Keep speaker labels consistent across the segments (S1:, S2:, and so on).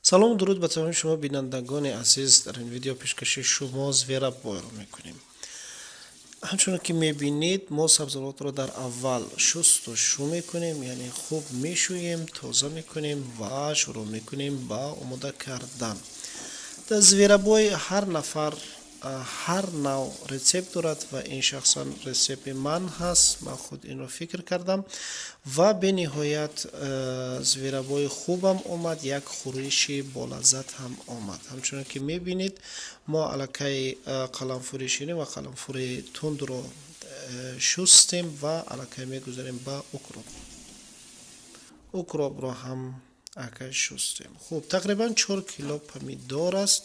S1: Салому дуруд ба тамоми шумо бинандагони азиз. Дар ин видео пешкаши шумо зверобойро мекунем. Ҳамчунон ки мебинед, мо сабзавотро дар аввал шустушу мекунем, яъне хуб мешӯем, тоза мекунем ва шурӯъ мекунем ба омода кардан. Дар зверобой ҳар нафар ҳар нав рецепт дорад ва ин шахсан рецепти ман ҳаст. Ман худ инро фикр кардам ва бениҳоят зверобои хубам омад, як хӯриши болаззат ҳам омад. Ҳамчунон ки мебинед, мо аллакай қаламфури ширин ва қаламфури тундро шустем ва аллакай мегузарем ба укроп. Укропро ҳам аллакай шустем. Хуб, тақрибан 4 кило помидор аст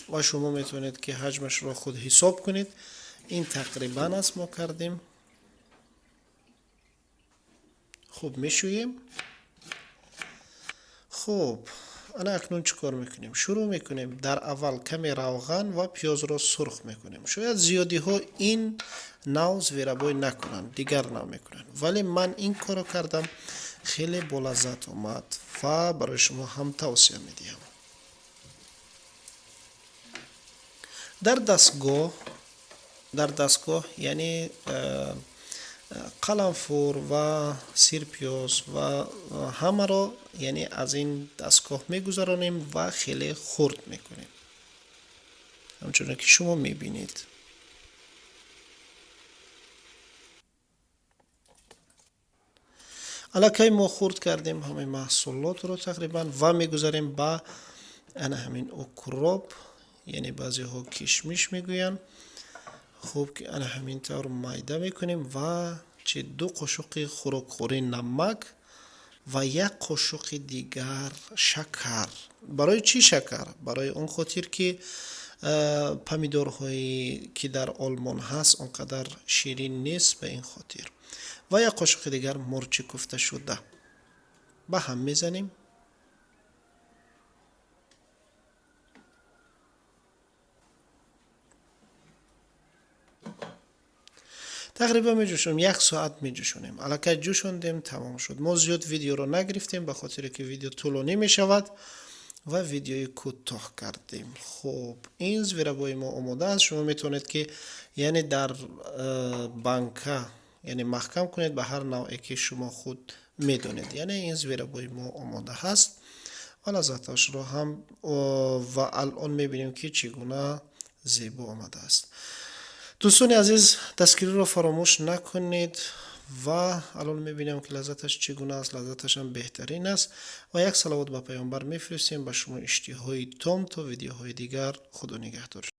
S1: ва шумо метавонед, ки ҳаҷмашро худ ҳисоб кунед. Ин тақрибан аст, мо кардем. Хуб мешӯем. Хуб, ана акнун чӣ кор мекунем? Шурӯъ мекунем. Дар аввал каме равған ва пиёзро сурх мекунем. Шояд зиёдиҳо ин нав зверобой накунанд, дигар нав мекунанд, вале ман ин корро кардам, хеле болаззат омад ва барои шумо ҳам тавсия медиҳам. Дар дастгоҳ, яъне қаламфур ва сирпиёз ва ҳамаро, яъне аз ин дастгоҳ мегузаронем ва хеле хурд мекунем, ҳамчунон ки шумо мебинед. Аллакай мо хурд кардем ҳамаи маҳсулотро тақрибан ва мегузарем ба ана ҳамин укроп, яъне баъзеҳо кишмиш мегӯянд. Хуб, ки ана ҳамин тавр майда мекунем ва чи 2 қошуқи хӯрокхӯрӣ намак ва 1 қошуқи дигар шакар. Барои чӣ шакар? Барои он хотир, ки помидорҳое ки дар Олмон ҳаст, он қадар ширин нест, ба ин хотир. Ва 1 қошуқи дигар мурчи куфташуда ба ҳам мезанем. Тақрибан меҷӯшонем, як соат меҷӯшонем. Аллакай ҷӯшондем, тамом шуд. Мо зиёд видеоро нагирифтем, ба хотире ки видео тӯлонӣ мешавад ва видеои кӯтоҳ кардем. Хуб, ин зверобои мо омода аст. Шумо метавонед, ки яъне дар банка, яъне маҳкам кунед, ба ҳар навъе ки шумо худ медонед. Яъне ин зверобои мо омода ҳаст ва лаззаташро ҳам ва алон мебинем, ки чӣ гуна зебо омадааст. Дӯстони азиз, дастгириро фаромӯш накунед ва алон мебинем, ки лаззаташ чӣ гуна аст. Лаззаташам беҳтарин аст ва як салавот ба паёмбар мефиристем. Ба шумо иштиҳои том. То видеоҳои дигар, худо нигаҳдор.